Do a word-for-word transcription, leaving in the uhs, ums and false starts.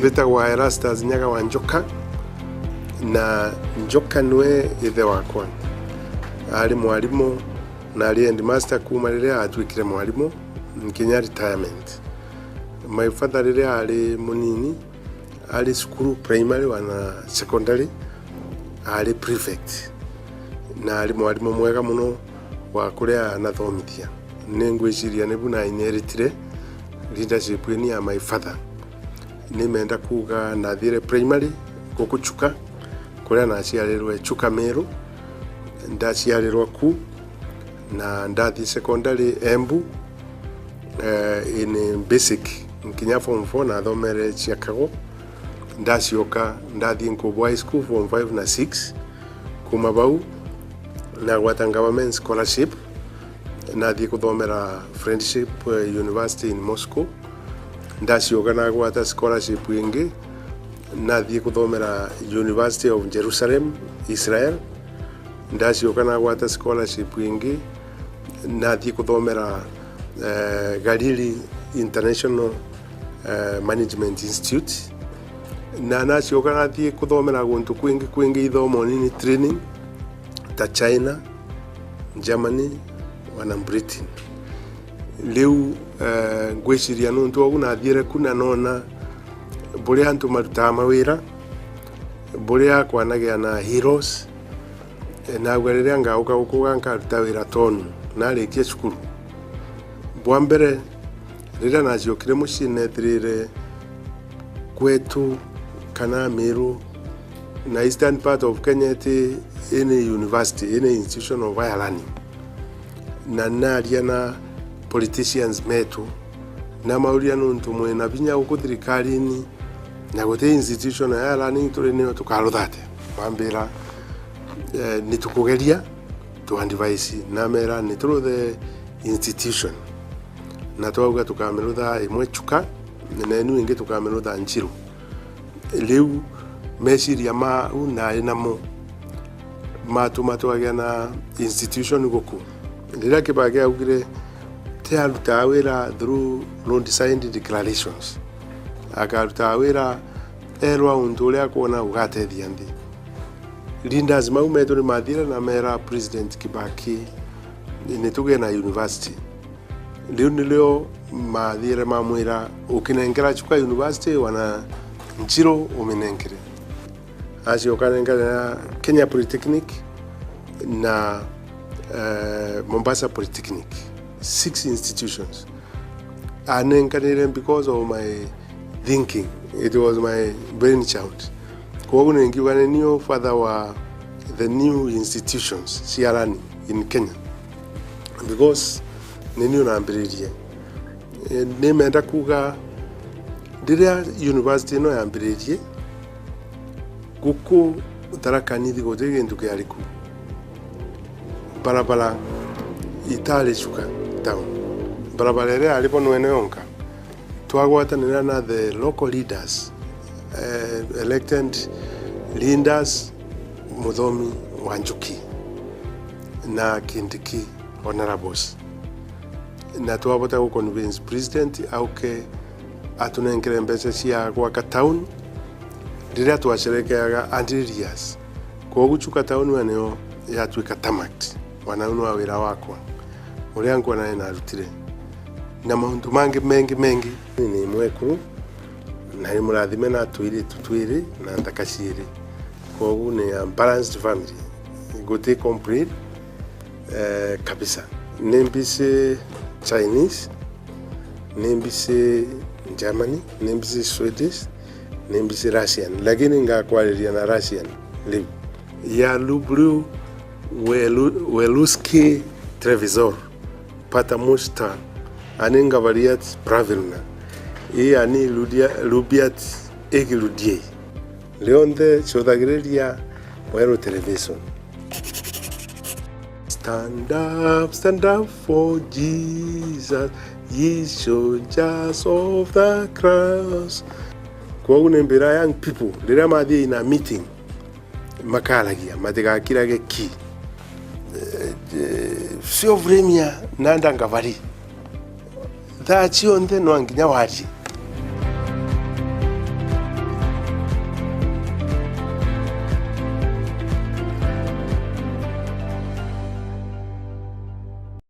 Mbitagwa Erastus Nyaga wa Njoka, na Njoka niwe ithe wakwa. Aari mwarimu na aari headmaster kuuma riria aatwikire mwarimu nkinya retirement. My father riria aari munini, aari cukuru primary wana secondary, aari prefect, na aari mwarimu mwega mono wa kuria anathomithia. Ni ngwiciria nibu na inheritire leadership ini ya my father. Nimenda kuuga nathiire primary guku Chuka, kuria naciarirwe Chuka Meru. Ndaciarirwa ku na ndathii secondary Embu, eh, in basic, nkinya form four nathomere Chiakago. Ndacioka ndathii Nkubu High School form five na six. Kuuma bau nagwata government scholarship, nathii kuthomera Friendship, eh, University in Moscow. Ndacioka nagwata scholarship ingi, nathii kuthomera University of Jerusalem, Israel. Ndacioka nagwata scholarship ingi, nathii kuthomera, eh, Galili International, eh, Management Institute. Na nacioka nathii kuthomera guntu kwingi kwingi ithomo nini training, ta China, Germany, wana Britain. Riu, eh, ngwiciria nuntu au nathiire ku na nona buria antu marutaga mawira, buria kwanagia na heroes. Eh, nauga riria ngauka gukuga nkaruta wira tonu narikia cukuru. Bwa mbere, riria naciokire mucii netirire kwetu kana Meru na eastern part of Kenya iti any university, any institution of higher learning. Na naria na politicians metu, namauria nuntu mwina binya guku thirikarine na guti institution ya higher learning turi niyo tukarutha atia? Bambira, eh, nitukugeria tu advise. Namera ni turu the institution, na twauga tukamirutha imwe Chuka, na inu ingi tukamirutha Njiru. Riu meciria mau naari namo matuma twagia na institution guku. Riria Kibaki augire ti arutaga wira through road sign declarations, akarutaga wira erwa untu uria akwona ugatethia nthi. Leaders mau metu ni mathire na mera President Kibaki, ni tugie na university. Riu nirio mathiire mamwira, "Ukinenkera Chuka University, wana Njiru uminenkere." Acioka anenkera Kenya Polytechnic na, eh, Mombasa Polytechnic. Six institutions. Anenkanire because of my thinking. It was my brainchild. Kwogu ningiuga ni niu father wa the new institutions cia learning in Kenya, because ni niu nambiririe. Eh, nimenda kuuga riria university ino yambiririe, guku Tharaka Nithi guti gintu kiari ku. Barabara itari Chuka town. Barabara iria yari bo nwene yonka. Twagwatanira na the local leaders, eh, elected leaders, Muthomi wa Njuki na Kindiki honourables. Na twabota gu convince president auke atunenkere mbeca cia gwaka town riria twacerekeaga hundred years. Kwogu Chuka town we niyo yatwika tarmacked. Wana unu wa wira wakwa uria nkwona ni narutire, na mauntu mangi mengi mengi. Ni mwekuru, na ni murathime na twiritu twiri na nthaka ciiri. Kwogu ni a balanced family. Guti complain, eh, kabisa. Ni mbisi Chinese, ni mbisi Germany, ni mbisi Swedish, ni mbisi Russian. Lakini ngakwariria na Russian riu. Я люблю Welu-, Weluski Trevizor, потому что они говорят правильно. И они люди любят их людей. Rionthe cuthagiriria Weru Television. Stand up, stand up for Jesus, ye soldiers of the cross. Kwogu ni mbira young people, riria mathii in a meeting, makaragia, matigakirage ki. Eh, eh, sio vremia nanda ngavari. Thaa cionthe no nginya warie.